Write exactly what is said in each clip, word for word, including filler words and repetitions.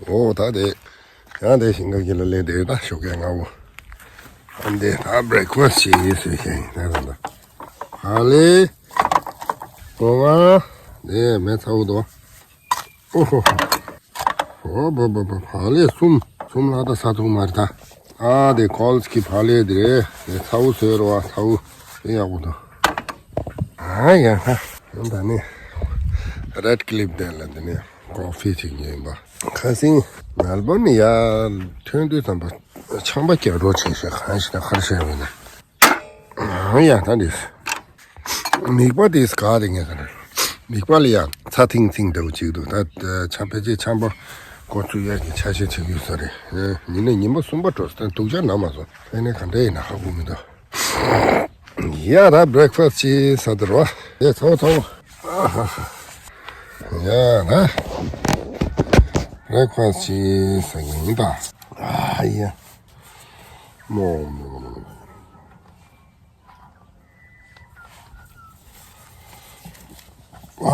ཨོ་ད་དེ་ཡང་དེ་ཞིང་ཁ་གི་ལ་ལས་དེ་ད་ཞོགས་ཀས་ང་བོ་ཨ་འདི་ད་breakfast་བྱེད་ཡིན་ཟེར་བཤད་ཡིན་ད་ད་ད་ཧ་ལེ་ཨོ་ང་དེ་མེ་ཚ་བོ་དོ། ཨོ་ཧོ་ཧོ། ཨོ་བ་བ་བ་ཕ་ལེ་གསུམ་གསུམ་ལ་ད་ས་ཐུག་མ་རེད་ད། ཨ་དེ་ཁོལ་སི་ཀི་ཕ་ལེ་དེ་རེད། དེ་ཚ་བོ་བཟོས་རོ་བ་ཚ་བོ་དེ་ཡག་པོ་འདུག་ཨ་ཡ་ཧ། ད་ནི་Redcliffe་དེ་ལ་དེ་ནི་ཀོ་ཕི་ཅིག་ཉོས་ཡིན་པ། ཁ་སང་མེལ་བོན་ནི་ཡར་ཐོན་དུས་ཙམ་པ་ཆམ་པ་རྒྱག་རོགས་བྱས་ཤག་གང་ཞིག་ན་ཁར་བཤད་པ་ཡིན་ན། ཨང་ཡ་ད་འདི། མིག་པ་དེ་ག་དེ་ངས་ག་རེ། མིག་པ་ལ་ཡ་ཚ་ཐིང་ཐིང་འདྲ་བོ་ཅིག་འདུག་ད་ཆ་ཕལ་ཆེར་ཆམ་པ་འགོ་ཚུགས་ཡས་ཀྱི་ཆ་ཤས་བྱེད་ཀྱི་ཡོད་ས་རེད། ཉིན་ནས་ཉིན་པ་གསུམ་པ་འགྲོ་ས་ད་སྡུག་ཅག་ན་མ་སོང་། ཕན་ནས་ག་འདྲ་ཡིན་ན་ཧ་གོ་མི་འདུག་ཡ་ད་breakfast་ཅིག་ཟ་དེ་རོ། ཡ་ཚ་བོ་ཚ་བོ། ཡ་ད་breakfast་ཅིག་ཟ་གི་ཡིན་ད། ཨ་ཡ། མོ་མོ་མོ་མོ། ཨ།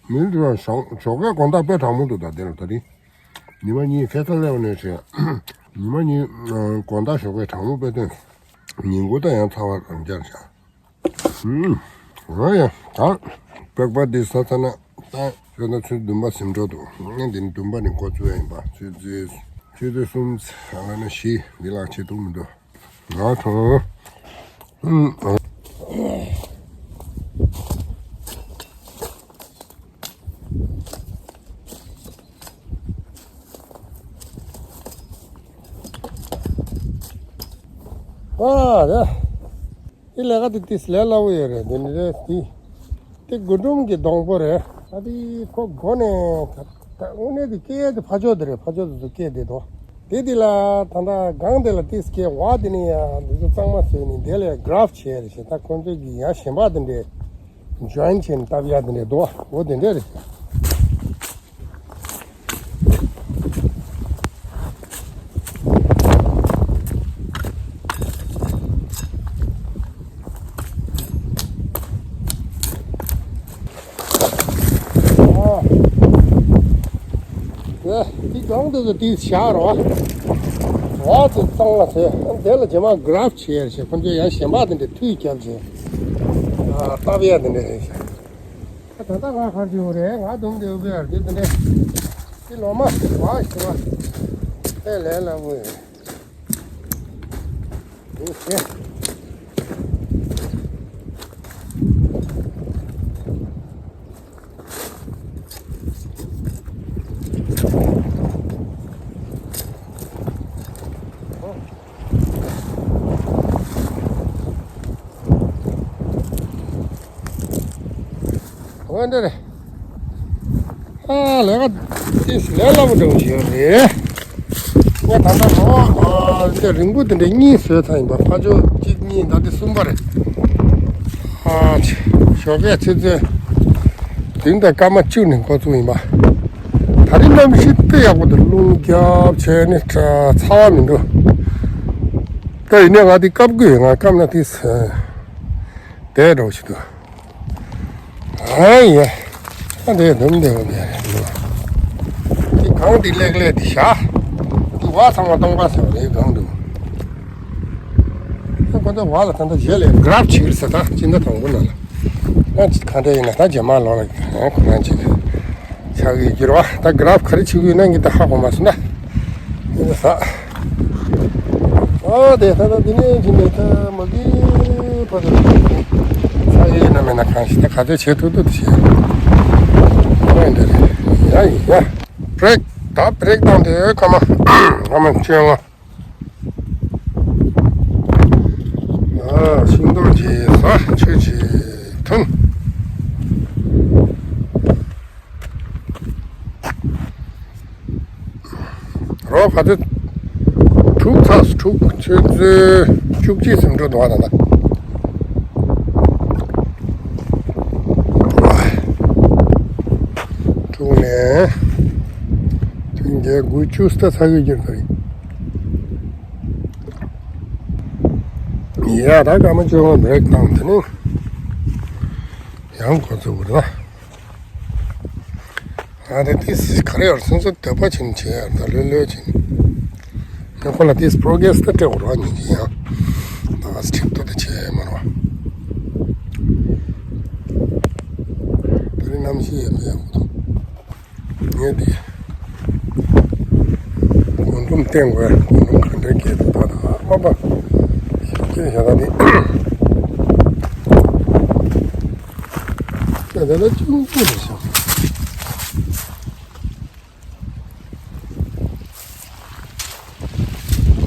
མི་འདི་ལ་ཞོགས་ཞོགས་ཀའི་དགོང་དག་དཔེ་གྲང་མོ་འདུག་ད་དེ་ལ་ད་རིང་། ཉི་མ་གཉིས་ཁ་སང་སླེབས་ནས་བྱས། ཉི་མ་གཉིས་དགོང་དག་ཞོགས་ཀའི་གྲང་མོ་དཔེ་སྟོན། ཉིན་གུང་ད་ཡང་ཚ་བ་རང་འཇགས་བྱ། ཧུམ། འོ་ཡ། ད་པགས་པ་འདི་ཟ་ཚར་ན་ད་ཁྱོད་ད་ཚོད་བདུན་པ་ཟིན་འགྲོ་འདུག་ངས་འདི་ནི་བདུན་པ་ནས་འགོ་བཙུགས་ཡ་ཡིན་པ། ཚོད་ཚོད་ཚོད་ཚོད་གསུམ་ལ་ན་བཞི་འདི་ལག་བྱེད་ཐུབ་མི་འདུག་ང་ཐོང་། ཨ་རེ། འདི་ལས་ཀ་དེ་ཏིས་ལས་སླ་བོ་ཡོད་རེད། འདི་ནི་རེད་འདི། དེ་དགུ་འབྲུམ་གྱི་སྡོང་པོ་རེད། ཨ་དེ་ཁོ་སྒོ་ནས་ད་དངོས་གནས་དེ་སྐྱེ་ཡས་དེ་ཕ་ཕྱོགས་དེ་རེད། ཕ་ཕྱོགས་དེ་ཚོ་སྐྱེ་བསྡད་དོ། དེ་དེ་ལ་ད་ལྟ་སྒང་དེ་ལ་ཏིས་སྐྱེ་བ་དེ་ནི་ཡ་འདི་ཚོ་གཙང་མ་བཟོས་ནས་དེ་ལ་graft་བྱས་རེད་ཞེས། ད་ཁོ་ཚོས་ཀྱི་ཡ་གཞན་པ་དེ་འདྲས་join་བྱས་ནས་བཏབ་ཡ་དེ་འདྲས་འདུག་འོ་དེ་འདྲས་རེད། ཨ། དེ་གང་དུ་དེ་བཞག་རོགས། འོ་དེ་གཙང་མ་བྱས། དེ་ལ་རྗེས་མ་graft་བྱས་ཞེས་ཁོ་ཚོས་ཡང་གཞན་པ་དེ་འདྲས་མཐུད་རྒྱབ་བྱས། ཨ། བཏབ་ཡ་དེ་འདྲས་རེད་ཤག་ད་ལྟ་ང་གར་འགྲོ་རེད། ང་དུང་དེ་འུ་བེ་ཡར་དེ་དེ་འདྲས། དེ་ལོ་མ་བ་ཞིག་བ། ཨེ་ལས་སླ་བོ་ཡོད། འདུག་སེ། འོན་ཏེ་རེད། ཨ་ལས་ཀ་དེ་ལས་སླ་པོ་འདྲ་བོ་ཞིག་རེད། ངས་ད་ལྟ་རོ་ཨ་དེ་རིང་པོ་དེ་འདྲ་གཉིས་བཟོས་ཚར་ཡིན་པ། ཕ་ཇོ་གཅིག་གཉིས་ད་དེ་གསུམ་པ་རེད། ཨ་ཆེ་ཞོགས་ཀས་ཆུ་ཚོད་བདུན་དང་སྐར་མ་བཅུ་ནས་འགོ་བཙུགས་ཡིན་པ། ད་རིང་གནམ་གཤིས་དཔེ་ཡག་པོ་འདུག་རླུང་རྒྱབ་བྱས་ནས་ཚ་བ་མི་འདུག་ད་ཡིན་ནའི་ང་དེ་བཀབ་དགོས་ཡོད། ང་བཀབ་ན་དེ་བསྡད་འགྲོ་ཞིག་འདུག་ཨ་ཡ། ཨ་འདྲས་འདུག་འདྲས་འདུག་འདྲས་རེད་འདུག་དེ་གང་དེ་ལེགས་ལེགས་དེ་བཞག་དེ་བ་ཚང་མ་སྟོང་པ་ཟེར་བ་རེད་གང་འདུག་ཨ་ཁོ་ཚོ་བ་ལ་ད་ལྟ་རྗེས་ལས་graft་བྱེད་ཀྱི་རེད་ཟེར། ད་སྤྱི་ཟླ་དང་པོ་ནང་ལ་ཨ་ཅི་གང་འདྲས་ཡིན་ན་ད་རྗེས་མ་ལོག་ལ་ཨ་ཁོ་རང་ཅིག་ཆགས་ཀྱི་འགྱུར་བ། ད་graft་ག་རེ་བྱེད་ཀྱི་ཡོད་ན་ངས་ད་ཧ་གོ་མ་སོང་ན། ཨ་དེ་ད་ད་དེ་ནས་ཅི་འདྲ་ད་མ་གི་ཕ་ད་ས་ཡི་ན་མེད་ན་གང་ཞིག་ད་ག་ཚོད་བྱེད་ཐུབ་ཐུབ་བྱེད། ཨ་འདྲ་རེད། ཡ་ཡ། break ད་break་བཏང་དེ་ཀ་མ་ཀ་མ་བཅོ་ལྔ། ཨ་ཤིང་ཏོག་ཅིག་ཟ། ཆུ་ཅིག་འཐུང་། རོགས་ག་ཚོད་དྲུག་ཚགས་སུ་དྲུག་ཆུ་ཚོད་བཅུ་གཅིག་ཟིན་འགྲོ་འདུག་ཨ་ད་ལྟ། དྲུག་ནས་ཐུན་བརྒྱད་དགུ་བཅུ་ད་ཚ་གི་རྒྱུར་ག་རེད། ཡ་ད་སྐར་མ་བཅོ་ལྔ་break་བཏང་དེ་ནས་ཡང་འགོ་ཚུགས་དགོས་རེད་ད། ང་དེ་ཏིས་ག་རེ་ཡོད་སོང་ཚོ་འདོད་པ་ཆེན་བྱས་ཡར་ད་ལོས་ལོས་ཆེན། ངས་ཁོ་ལ་ཏིས་པྲོ་གེ་རེ་སི་ད་སྤྲད་དགོས་རོགས་ཉིན་གྱི་ཡང་། ད་ང་ཁྲིག་ཏུ་ད་བྱས་མ་རོགས། ད་རིང་གནམ་གཤིས་ཡག་པོ་ཡག་པོ་འདུག་ངས་འདི་སྒོ་འགྲམ་བསྟན་དགོས། སྒོ་འགྲམ་ག་འདྲའི་སྐད་དུ་ད་ད་ཨ་མ་པ་ཞིག་སྐད་བཞག་ད་འདི་ད་ད་ལ་ཅུང་ཅུང་རེད་ཤག་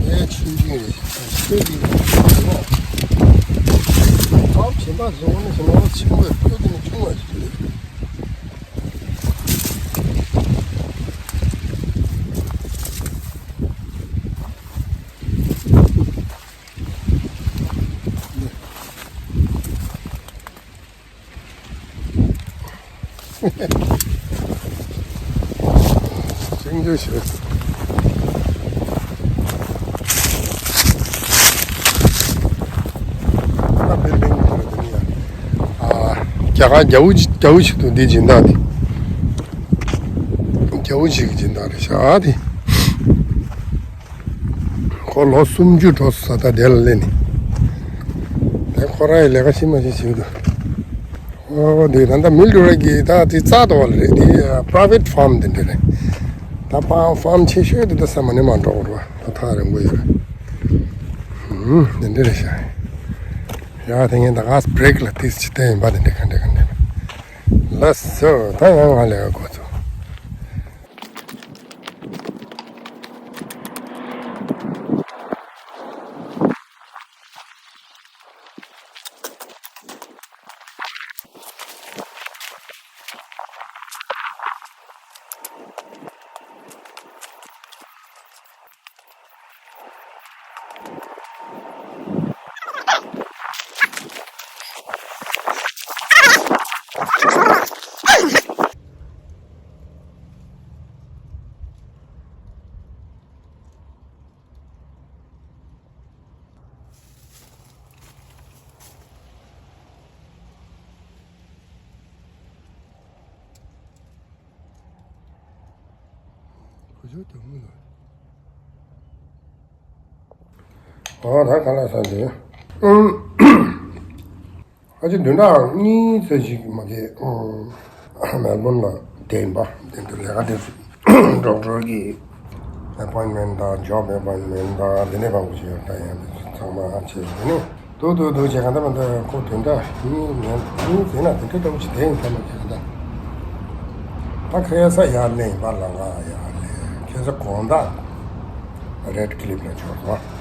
ངའི་ཆུང་ཆུང་རེད་ཤག་ཤོད་ཀྱི་ཡོད་ན། ཨའོ་བྱེད་པ་བཟོ་ནི་ཞིག་ན་ཆུང་བས་ཁོས་དེ་ནི་ཆུང་བ་ཞིག་རེད། ཅིང་ཅུ་ཞིག་ད་བིལ་ཌིང་དེ་རེད་དེ་ནི་ཡ། ཨ། རྒྱ་གར་རྒྱ་བོ་ཅིག་རྒྱ་བོ་ཞིག་འདུག་འདི་སྦྱིན་བདག་དེ། རྒྱ་བོ་ཞིག་གི་སྦྱིན་བདག་རེད་ཤག་དེ། ཁོ་ལོ་སུམ་ཅུ་འགྲོ་སོང་ད་དེ་ལ་སླེབས་ནས། དེ་ཁོ་རང་གི་ལས་ཀ་ཤི་མ་ཤི་བྱེད་འདུག་ཨོ་དེ་ད་ལྟ་མི་ལུ་ར་གི་ད་དེ་རྩ་དོ་བ་ལ་རེད་དེ། པྲ་ཝེ་ཊི་ཕཱམ་དེ་འདྲ་རེད། ད་ཕཱམ་ཕཱམ་ཆེ་ཤོས་དེ་ད་ས་མ་ནི་མ་འགྲོ་བ་རེད་བ། ད་ཐག་རིང་པོ་ཡོད་རེད། ཧུམ་དེ་འདྲ་རེད་ཤག་ཡ་དེ་ངས་ད་ག་སི་བྷི་རེག་ལ་ཏིས་ཅི་བསྟན་ཡིན་པ་དེ་འདྲ་ག་འདྲ་ག་འདྲ་རེད། ལགས་སོ་ད་ཡང་ང་ལས་ཀ་འགོ་ཚུགས། ཨོ་ད་ག་ལ་ས་དེ། ཨུམ། ཨ་ཅེ་བདུན་ཕྲག་གཉིས་ཙམ་ཞིག་མ་གཏོགས་མེལ་བོན་ལ་བསྡད་ཡིན་པ། དེ་འདྲ་ལས་ཀ་དེ་ཌོག་ཊར་གི་ཨེ་པོའིན་མེན་ཊི་དང་ཇོབ་ཨེ་པོའིན་མེན་ཊི་དང་དེ་འདྲ་མང་པོ་ཞིག་ཡོད་ད། ཡང་དེ་ཚང་མ་བྱས་ནས་འདུག་འདུག་འདུག་བྱས་ག་འདྲ་མ་འདྲ་ཁོ་བདུན་ཕྲག་གཉིས་མེད་གཉིས་ཟིན་ན་དེ་འདྲ་འདྲ་པོ་ཞིག་བསྡད་ཡིན་ད། མ་བྱས་ག་འདྲ་ད་ཁ་ས་ཡར་སླེབས་ཡིན་པ། ལ་ང་ཡར་སླེབས། ཁ་ས་དགོང་དག་རེད་ཀི་ལིབ་ལ་འབྱོར་སོང་།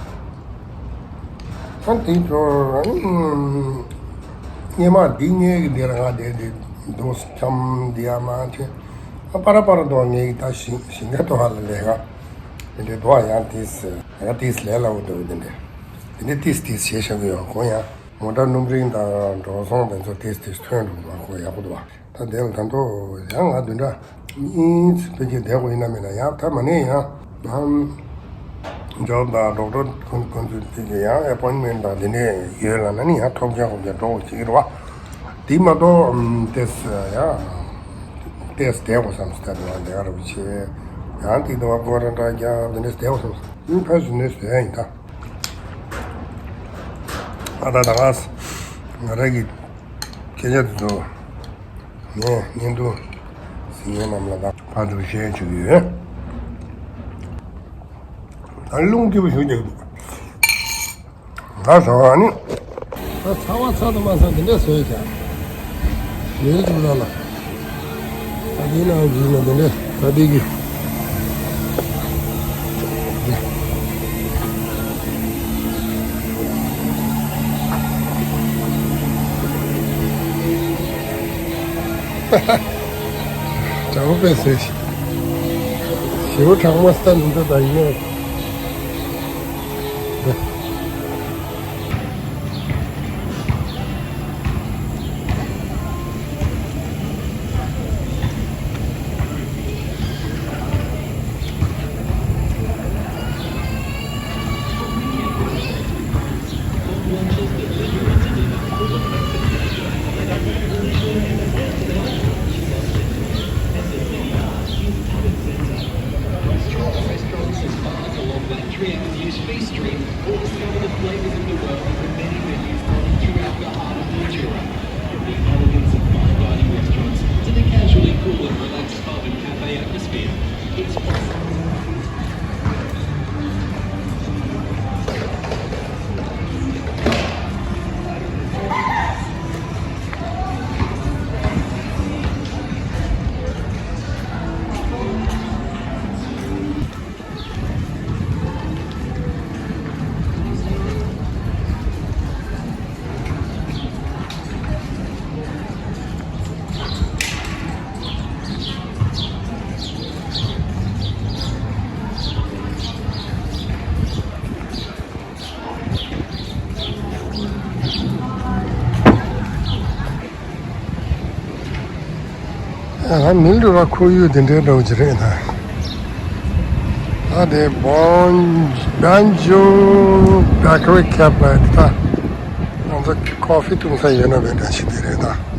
ཨ་དེའི་འཕྲོར་ཨ་ནི་སྔས་མ་འདི་ངའི་གི་འདིར་ང་བསྡད་དེ་འདུག་འཁྱམ་འདི་ཡ་མ་ཆེ། ཨ་པ་ར་པ་ར་འདུག་ངའི་གི་ད་ཞིང་ཞིང་ཁ་འདུག་ཧ་ལ་ལས་ཀ་དེ་འདྲའི་འདུག་ཡང་ཏིས་ཡ་ཏིས་ལས་སླ་བོ་འདུག་དེ་འདྲའི་དེ་འདྲའི་ཏིས་ཏིས་བྱས་བཞག་གི་ཡོད། ཁོ་ཡང་མོ་ཊ་སྣུམ་རིན་དང་འགྲོ་སོང་དེ་ཚོ་ཏིས་ཏིས་ཐོན་འགྲོ་གི་འདུག་ཁོ་ཡག་པོ་འདུག་ད་དེ་ལ་ད་དུང་ཡང་ང་བདུན་ཕྲག་གཉིས་ཕལ་ཆེར་བསྡད་དགོས་ཡིན་ན་མིན་ན། ཡང་ད་མ་ནས་ཡང་ཡང་ཇོབ་དང་ཌོག་ཊར་ཁོང་ཁོང་ཚོས་དེ་གི་ཡང་ཨེ་པོའིན་མེན་ཊི་དང་དེ་འདྲས་ཡོད་ལབ་ན་ནི་ཡང་ཐོབ་རྒྱག་ཧོབ་རྒྱག་འགྲོ་དགོས་ཀྱི་རེད་བ། དེ་མ་གཏོགས་ཏེས་ཡང་ཏེས་བསྡད་དགོས་བསམ་སྟེ་ད་དུང་ལས་ཀ་རུ་བྱས་ཡང་དེ་དུ་བ་སྒོ་ར་འདྲ་རྒྱག་དེ་འདྲས་བསྡད་དགོས་བསམ་སྟེ་ཕ་ཞིག་ནས་བསྡད་ཡིན་ད། ཨ་ད་ད་ང་ང་རང་གི་སྐད་ཆ་དེ་ཚོ་ངས་བརྙན་ཐུང་གཟིགས་མཁན་རྣམས་ལ་ད་ཕར་ཚུར་བཤད་བཅུག་གི་ཡོད། ད་རླུང་སྐྱིད་པོ་ཞིག་རྒྱག་འདུག་ད་ཟ་བ་ནི། ད་ཚ་བ་ཚ་དང་མ་ཚ་འདི་འདྲ་བཟོས་ཀྱང་། ཉེ་རིང་ལ་ལ། ད་འདི་ནང་འཛུལ་ན་འདི་འདྲ་ད་འདི་གི། ཧ་ཧ། དྲང་པོ་དཔེ་བཟོས་ཤིག་ཞེའུ་གྲང་མོ་སྟན་འདི་ད་ཡིན་ནས། ཡང་མི་འགྲོ་བ་ཁོར་ཡུག་དེ་འདྲའི་འདྲ་བོ་ཅིག་རེད་ད། ད་དེ་བོན་བན་ཇུ་བེ་ཀ་རི་ཁེབ་པ་དེ་ད། ང་ཚོ་ཀོ་ཧྥི་བཏུང་ས་ཡོད་ན་བས་འདྲ་ཞིག་དེ་རེད་ད།